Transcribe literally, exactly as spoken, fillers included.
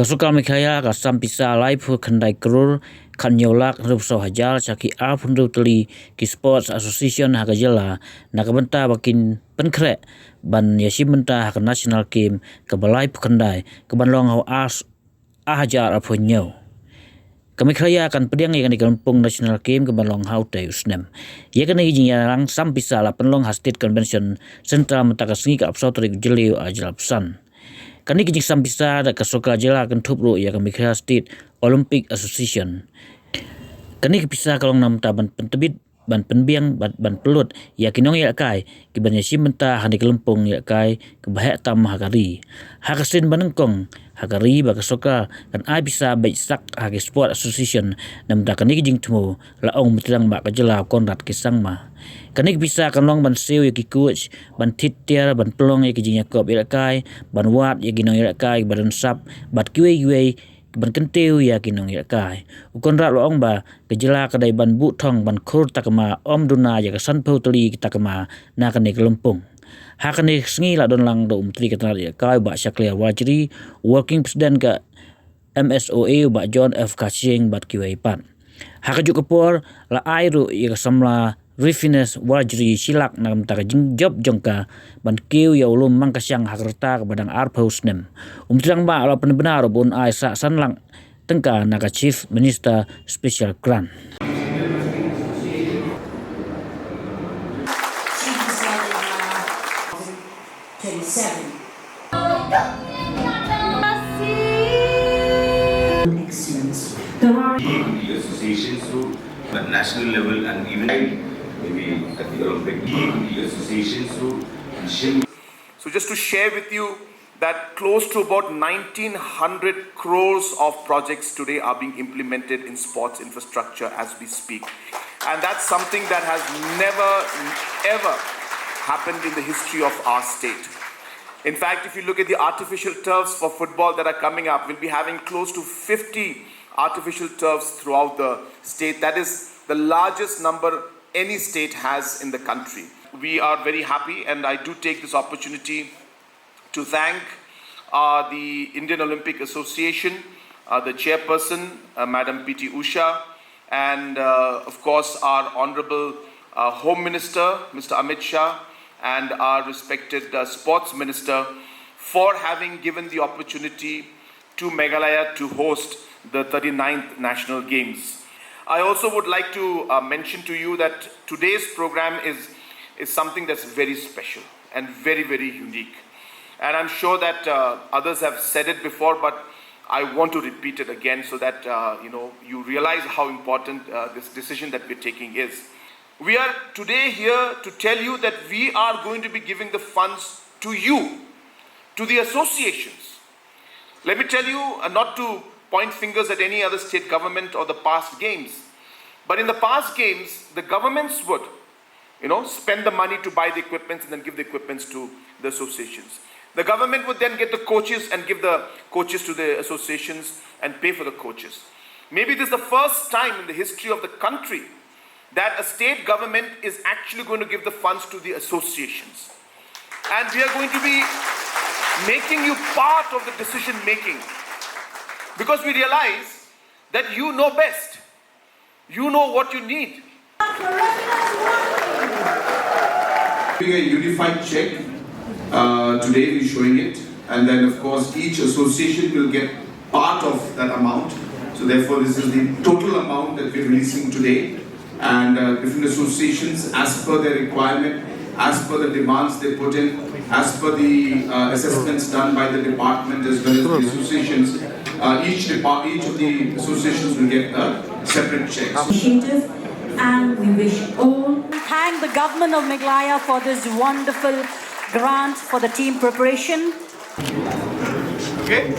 Ka Sorkar Meghalaya ka sam pisa laiphew khyndai klur khathynñiew lak hynriewphew saw hajar sha ki arphew hynriew tylli ki Sports Association ha ka jylla na ka bynta ba kin pynkhreh ban ïashim bynta ha ka National Game kaba laiphew khyndai kaban long ha u ar, ar hajar arphew hynñiew. Ka Meghalaya kan pdiang ïa kane ka lympung National Game kaban long ha utei u snem. Ïa kane ka jingïalang sam pisa la pynlong ha State Convention Centre mynta ka sngi ka arphew saw tarik u Jylliew arhajar arphew san. Kane ka jingsam pisa da ka sorkar jylla kynthup ruh ïa ka Meghalaya State Olympic Association. Kane ka pisa ka long namar ban pyntbit, ban pynbiang, ban, ban pynlut ïa ki nongïalehkai kiban ïashim bynta ha kane ka lympung ïalehkai kaba heh tam ha ka ri. Ha ka sien ba nyngkong ha ka ri ba ka sorkar kan ai pisa beit sak ha ki Sport Association namar kane ka jingthmu, la ong u Myntri Rangbah ka jylla u Conrad K Sangma. Kane ka pisa kan long ban siew ïa ki coach, ban thied tiar, ban pynlong ïa ki jingïakop ïalehkai, ban wad ïa ki nongïalehkai ba don sap bad kiwei kiwei, ban kyntiew ïa ki nongïalehkai. U Conrad u ong ba ka jylla ka dei ban buh thong ban khur takma, ym duna ïa ka sanphew tylli ki takma na kane ka lympung. Ha kane ka sngi la don lang da u Myntri ka tnad ïalehkai u Bah Shakliar Warjri, Working President ka M S O A u Bah John F Kharshiing bad kiwei pat. Ha kajuh ka por la ai ruh ïa ka samla Rifiness Warjri shi lak na ka bynta ka jingjop jong ka ban kiew ïa u lum Mangkashang ha ka rta kaba dang arphew snem. U Myntri Rangbah u la pynbna ruh ba un ai sah san lak tyngka na ka Chief Minister Special Grant. Twenty-seven. Excellence. There are the associations too, at national level and even maybe at the Olympic, the associations too, and Shin. So just to share with you that close to about nineteen hundred crores of projects today are being implemented in sports infrastructure as we speak. And that's something that has never, ever happened in the history of our state. In fact, if you look at the artificial turfs for football that are coming up, we'll be having close to fifty artificial turfs throughout the state. That is the largest number any state has in the country. We are very happy, and I do take this opportunity to thank uh, the Indian Olympic Association, uh, the chairperson, uh, Madam P T Usha, and uh, of course our Honorable uh, Home Minister, Mister Amit Shah, and our respected uh, Sports Minister for having given the opportunity to Meghalaya to host the thirty-ninth National Games. I also would like to uh, mention to you that today's program is, is something that's very special and very, very unique. And I'm sure that uh, others have said it before, but I want to repeat it again so that uh, you know, you realize how important uh, this decision that we're taking is. We are today here to tell you that we are going to be giving the funds to you, to the associations. Let me tell you, uh, not to point fingers at any other state government or the past games, but in the past games, the governments would, you know, spend the money to buy the equipments and then give the equipments to the associations. The government would then get the coaches and give the coaches to the associations and pay for the coaches. Maybe this is the first time in the history of the country that a state government is actually going to give the funds to the associations. And we are going to be making you part of the decision making, because we realize that you know best. You know what you need. Doing a unified check. Uh, today we're showing it. And then, of course, each association will get part of that amount. So therefore, this is the total amount that we're releasing today. And uh, different associations, as per their requirement, as per the demands they put in, as per the uh, assessments done by the department as well as the associations, uh, each, depart- each of the associations will get a separate check. Initiative, and we wish all. Thank the government of Meghalaya for this wonderful grant for the team preparation. Okay.